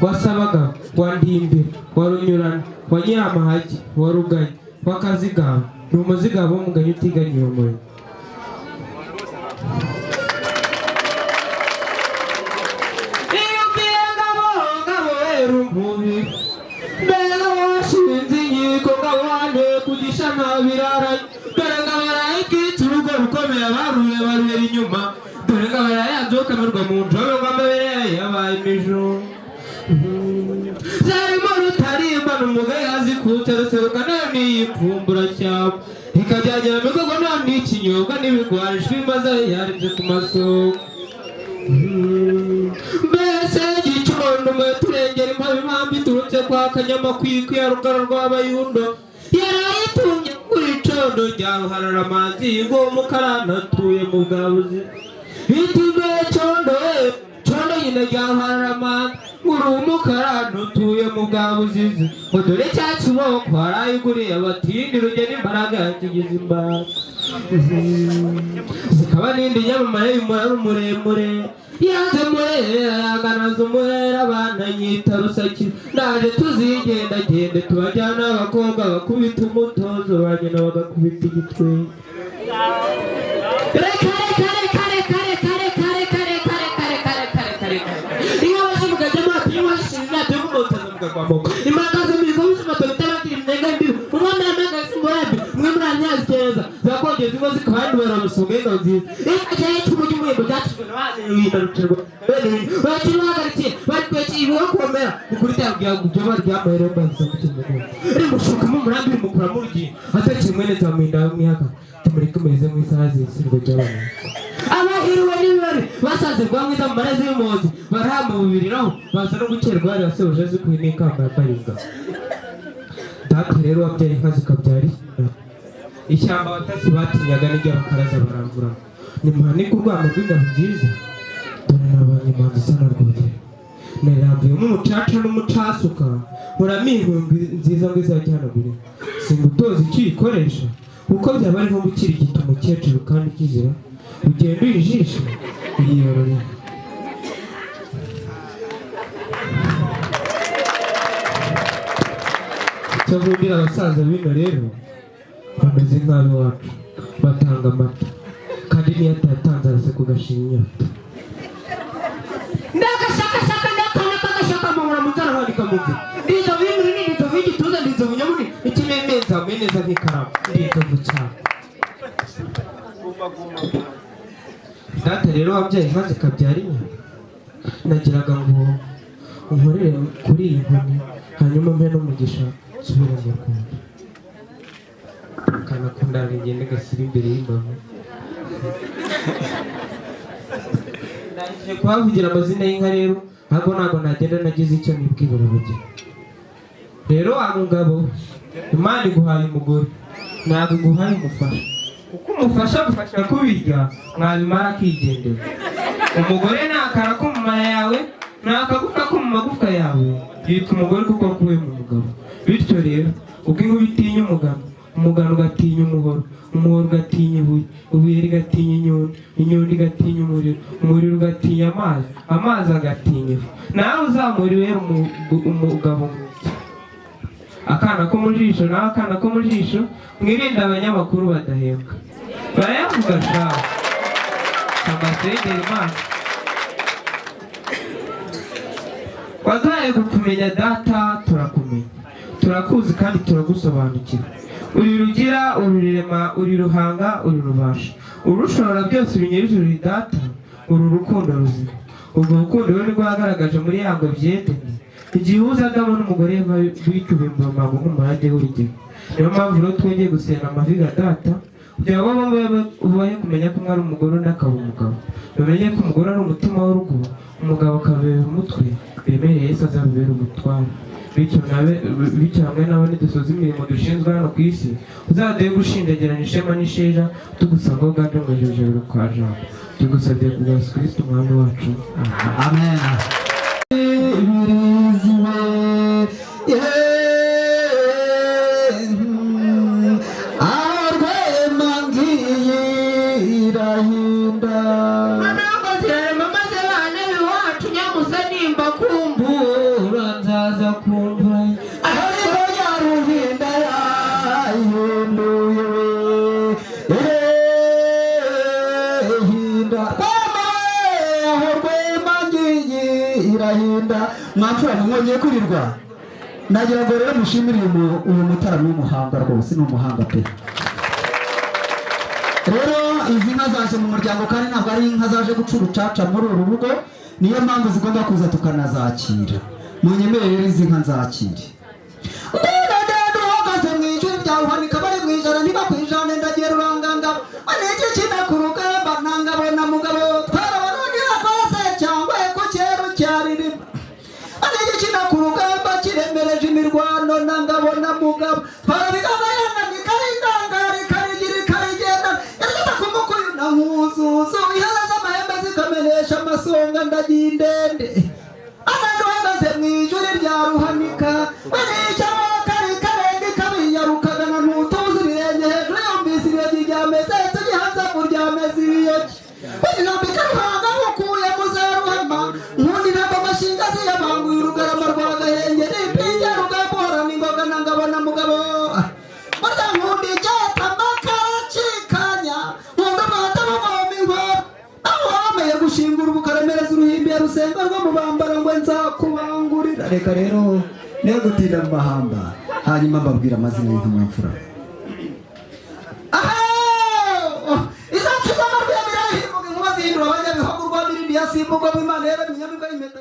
Wa Sabagabo wa Ndimbira wa Runyurana wa Nyiramahagi wa Ruganya wa Kazigaba, ni umuzigaba w'umugani utiganyira umurimo. Iyo ugiye ngabo ngabo wera umubiri, mbega washinze inkiko ngabo wane kugisha ntabiraranye, dore ngabo yarayikitse urugo rukomeye, abaruye barubera inyuma, dore ngabo yarayanze ukamirwa mu njobe ngo amabere yabaye imijuru. Zarimo rutarimba n'umugore yazikutse ruseruka nayo niyipfumbura cyangwa ikajyagera migogo nayo n'ikinyobwa n'ibigwanisho bimaze yarebye ku masoko. Mbese gicondo mwe turengera impamvu impamvu iturutse kwa Kanyamakwikwi ya Rugara rw'Abayundo, yarayitumye kuri condo rya Ruhararamanzi ngo umukarani atuye mu bwabuzi. Itume condo we condo nyina rya Ruhararamanzi, uri umukarani utuye mu bwabuzizi, ngo dore cya kiboko warayiguriye abatindi rugena imbaraga yakigize imbaraga, zikaba n'indi nyamamare y'umuraru muremure yanze murera yanganaza umurera abana nyita rusaki, ndaje tuzigendagende tubajyana abakobwa bakubita umutozo ba nyina bagakubita igitwenge. Reka reka reka reka reka reka reka reka reka reka reka reka reka inka bashimugajyamo atinywa shinga tumutoza mugagwamoko imakazo migo bishimato bitabagira imyenge mbi umwami yamagaze umurambi mwe muranyazikeza zakongeza ingo zikabandi baramusunga ingabo nziza ikacyeye cy'umujyi umuhigo byacishwe na bane ruhinda rucerwa bene ruhinda bakiri bahagarikiye bari kwekira ibibakomera ni kuri tabwira ngo ibyo baryamaye mbaza kukimugongo rimushukamo umurambi rimukuramo urugingo atakiri mwene Nzamuhinda mwihaka tumureke murize mu isaha zisirwa ry'abantu. Abahiriwe n'ibirori basanze Rwamwiza mu marezi y'umuhozi barahamba bubiriraho baza no gukerwa bari basebuje zikuye n'ikamba ya Baringa. Data rero wabyaye inka zikabyara ishyamba abatasi batinyaga n'iry'abakaraza baramvuramo, nimuhanike urwamo rw'ingabo nziza, dore nabonye imanzi isa na Rwogera, naramvuyemo umucaca n'umucasuka, nkuramo inkumbi nziza ngo izajye ihanagura. Singutoza icyo uyikoresha kuko byaba ari nko gukirigita umukecuru kandi kizira ugenda uyijisha uyiyororera. Icyo nkundira abasaza bino rero, bameze nk'ab'iwacu, batanga amata kandi niyo atayatanze araseka ugashira inyota. Ndagashakashaka ndakana kagashaka amahora mu nzara nkandika mu nzira, ndi inzovu y'umunini, ndi inzovu y'igituza, ndi inzovu nyamunini, ikinemeza neza nk'ikaramu, ndi inzovu cyane. Data rero wabyaye inka zikabyara inyana, nagiraga ngo unkorere kuri iyi nkoni hanyuma umpe n'umugisha nsubire mu Rwanda. Akana kundanga ngende gashyira imbere y'imbavu. Ndangije kuhavugira amazina y'inka rero, ntabwo nagenda nagize icyo nibwirira urugero. Rero wa mugabo, Imana iguhaye umugore, ntabwo iguhaye umufasha, kuko umufasha agufasha kubirya mwabimara akigendera. Umugore ni akara ko mu mara yawe, ni akagufwa ko mu magufwa yawe, yitwa umugore kuko akuwe mu mugabo. Bityo rero ubwo inkuba itinya umugano, umugano ugatinya umuhoro, umuhoro ugatinya ibuye, ibuye rigatinya inyundo, inyundo igatinya umuriro, umuriro ugatinya amazi, amazi agatinya ifu. Nawe uzamura ibere umugabo akana ko mu jisho, nawe akana ko mu jisho, mwirinde abanyamakuru badahembwa barayavuga sha amasengera. Imana waduhaye kukumenya data, turakumenya, turakuzi kandi turagusobanukira. Uri Rugira, uri Rurema, uri Ruhanga, uri Rubasha, urushobora byose, uri Nyir'ijuru data, uri urukundo ruzima. Ubwo rukundo rero nibwo wagaragaje muri ya ngobyi y'Edeni igihe uhuza Adamu n'umugore Eva, bityo ubimbura umuhango nk'umurage w'urugero. Niyo mpamvu rero twongeye gusenga amavi ga data kugira ngo bombi babe kumenya ko umwe ari umugore undi akaba umugabo, bamenye ko umugore ari umutima w'urugo, umugabo akabera umutwe, bemere Yesu azababera umutware. Bityo nabe bityo hamwe nabo nidusoza imirimo dushinzwe hano ku isi, uzaduhe gushindagirana ishema n'isheja tugusanga aho uganje mu ijuru kwa Jambo. Tugusabye ku bwa Yesu Kristo umwami wacu, amen. Amen. Arwema ngiyi irahinda. Manango zirarema maze bana b'iwacu nyamusa nimba kumbura. nzaza kumva. Ariko Nyaruhinda yahinduye hinda Rwema, aho Rwema ngiyi irahinda. Mwamfura, mwongeye kurirwa. Nagira ngo rero mushimire uyu mutaramo w'umuhanga, rwose ni umuhanga pe. Rero izi nka zaje mu muryango, kandi ntabwo ari inka zaje guca urucaca muri uru rugo, niyo mpamvu zigomba kuza tukanazakira. Munyemerere rero izi nka nzakire. Ndende uhagaze mu ijuri ryawe, uhanika bari mu ijana ntibakwijane. Ndagiye ruranganga niki kina ku rugamba, ntangabo na mugabo twarabarundi rwose cyangwa ko kera cyaririma. Niki kina ku rugamba kiremereje imirwano, na ngabo na mugabo twarabigaba yananika indangari karigira ikarigenda yarigeze ku mukuyu na nkuzuzu ihera z'amahembe zikamenesha amasonga. Ndagiye indende abantu uhagaze mu ijuri rya Ruhanika, baricara kari karenga ikabiyarukagana ntutuzi ibirenge hejuru yumvise ibiyogi ryameze tugihanze mu ryameze ibiyogi ijambo Ruhanga mukuye muzaruhama. Nkundi ntabwo amashinga ziyabanguye urugarama rwa Gahengeri mpinge rugamba ingoga na ngabo na mugabo. Burya nkunda icyata makaracikanya, nkunda umuhata bavoma inkoro aho wameye gushingura ubukaremereza uruhimbi ya Rusengo rwo mubambara ngo nzakubangurira. Reka rero niyo gutinda mu mahamba, hanyuma mbabwira amazina y'inka mwamfura. Aha izacu z'amarwiyamira, inkuba zihindura abanyabihogo, rwa mirindi ya Simburwa w'Imana yaremye inyamibwa y'impeta.